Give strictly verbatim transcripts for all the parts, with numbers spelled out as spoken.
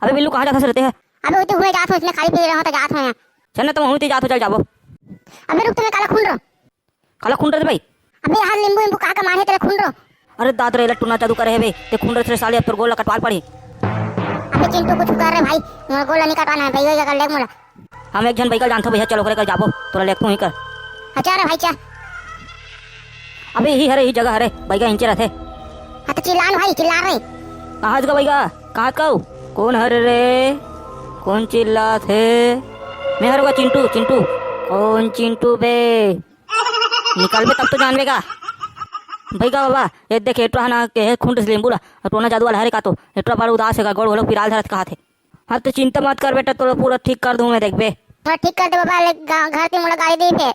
अबे बिल्लू, कहाँ जात हस रे तें? अबे ओती हुए जात हों, इसने खाली पी रहा हों त जात हों यहाँ। चल ना, त महूँ ओती जात हों, चल जाबो। अबे रुक, तें मैं काला खुंद रहो। काला खुंद रहो भाई? अबे यहाँ नींबू वींबू का का मारे तेला खुंद रहो। अरे दाद रे, एला टोना जादू करे हे बे, तें खुंद रहो रे साले, अब तोर गोड़ ला कटवाल पड़ही। अबे चिंटू कुछ कर रे भाई, मोर गोड़ ला नहीं कटवाना हे, भैया का कर ले मोला। हम एक झन बइगा ल जानथों भैया, चल ओकरे कर जाबो, तोला लेगथों इही कर। अच्छा रे भाई, चल। अबे इही हरे, इही जगह हरे, बइगा इहिंचे रथे। हाँ त चिल्ला न भाई, चिल्ला रे। कहाँ गा बइगा? कहाँ कऊ? कोन हरे रे? कोन चिल्लात हे? मैं हरँव गा चिंटू, चिंटू। कोन चिंटू बे? निकलबे तब तो जानबे गा। बइगा बाबा, ए देख, एटरा ह ना के हे खुंद रहिस नींबू ला, अउ टोना जादू वाला हरे का तो, एटरा बड़ उदास हे गा, गोड़ घलो पिराल धरत कहाथे। हाँ त चिंता मत कर बेटा, तोला पूरा ठीक कर दूँ मैं, देखबे। थोड़ा ठीक कर दे बाबा, ले गा-, घर ती मोला गारी देही फेर।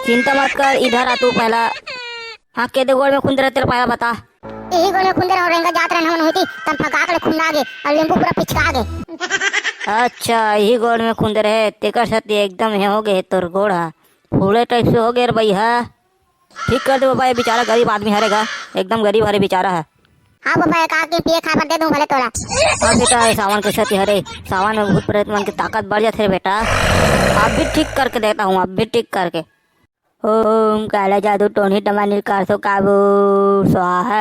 चिंता मत कर, इधर आ तू पहला। हाँ, केदे गोड़ में खुंदे रहे तेला पहला बता। इही गोड़ में खुंदे रहों, रेंगा जात रहेन हमन होती, तब फकाक ले खुंदा गे, अउ नींबू पूरा पिचका गे। अच्छा, इही गोड़ में खुंदे रहे, तेकर सेती एकदम हे हो गे हे तोर गोड़ हा। फूले type से हो गे रे भैया। ठीक कर दे बाबा, ये बेचारा गरीब आदमी हरे गा, एकदम गरीब हरे बेचारा ह। हाँ बाबा, एक आके पिए खाए बर दे दूँ भले तोला। हाँ बेटा, ये सावन के सेती हरे, सावन में भूत प्रेत मन के ताकत बढ़ जाथे रे बेटा। अब भी ठीक करके देता हूँ, अब भी ठीक करके। ओम काला जादू टोनी टमा नील कारसो काबू स्वाहा।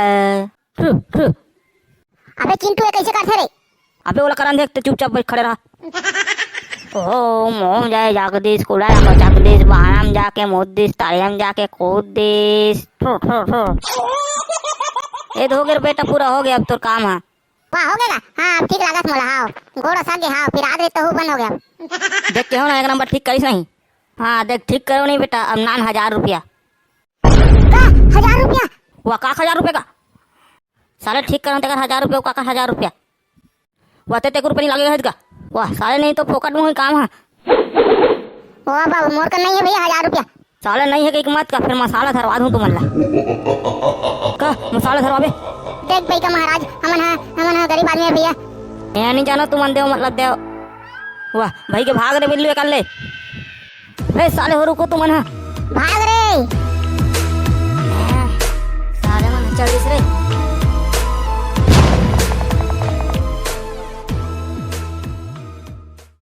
अबे चिंटू, ये कैसे करथे रे? अबे ओला करन दे, तें चुपचाप बइठ खड़े रह। ओम, ओम जय जगदीश, कुला रखो जगदीश, बारम जाके मुद्दीश, तरियम जाके कूद दिस। ठो, ठो, ठो। ए, हो गे रे बेटा, पूरा हो गे अब तोर काम ह। वाह, हो गे गा? हाँ, अब ठीक लागत मोला, हाव। गोड़ सक गे, हाव, पिरात रहिस त हू बंद हो गे अब। देख के हो ना, एक नंबर ठीक करिस नहीं। हाँ, देख, ठीक करो नहीं बेटा, अब नान हजार रुपया। का? हजार रुपया? वाह, का हजार रुपया का? साले ठीक करन तेकर हजार रुपया, काकर हजार रुपया? वाह, तें तेकर रुपया नहीं लागे है का? वाह, साले नहीं तो फोकट में हुई काम है। वाह बाबू, मोर कर नहीं है भैया हजार रुपया। साले नहीं है कि मत का, फिर मसाला धरवा दूं तुमन ला। का? मसाला धरवाबे? देख भाई का महाराज, हमन हा, हमन हा गरीब आदमी है भैया। मैं नहीं जानो तुमन देव मतलब देव। वाह, भाई के भाग रे बिल्लू कर ले। ए साले हो रुको तुमन हा। भाग रे।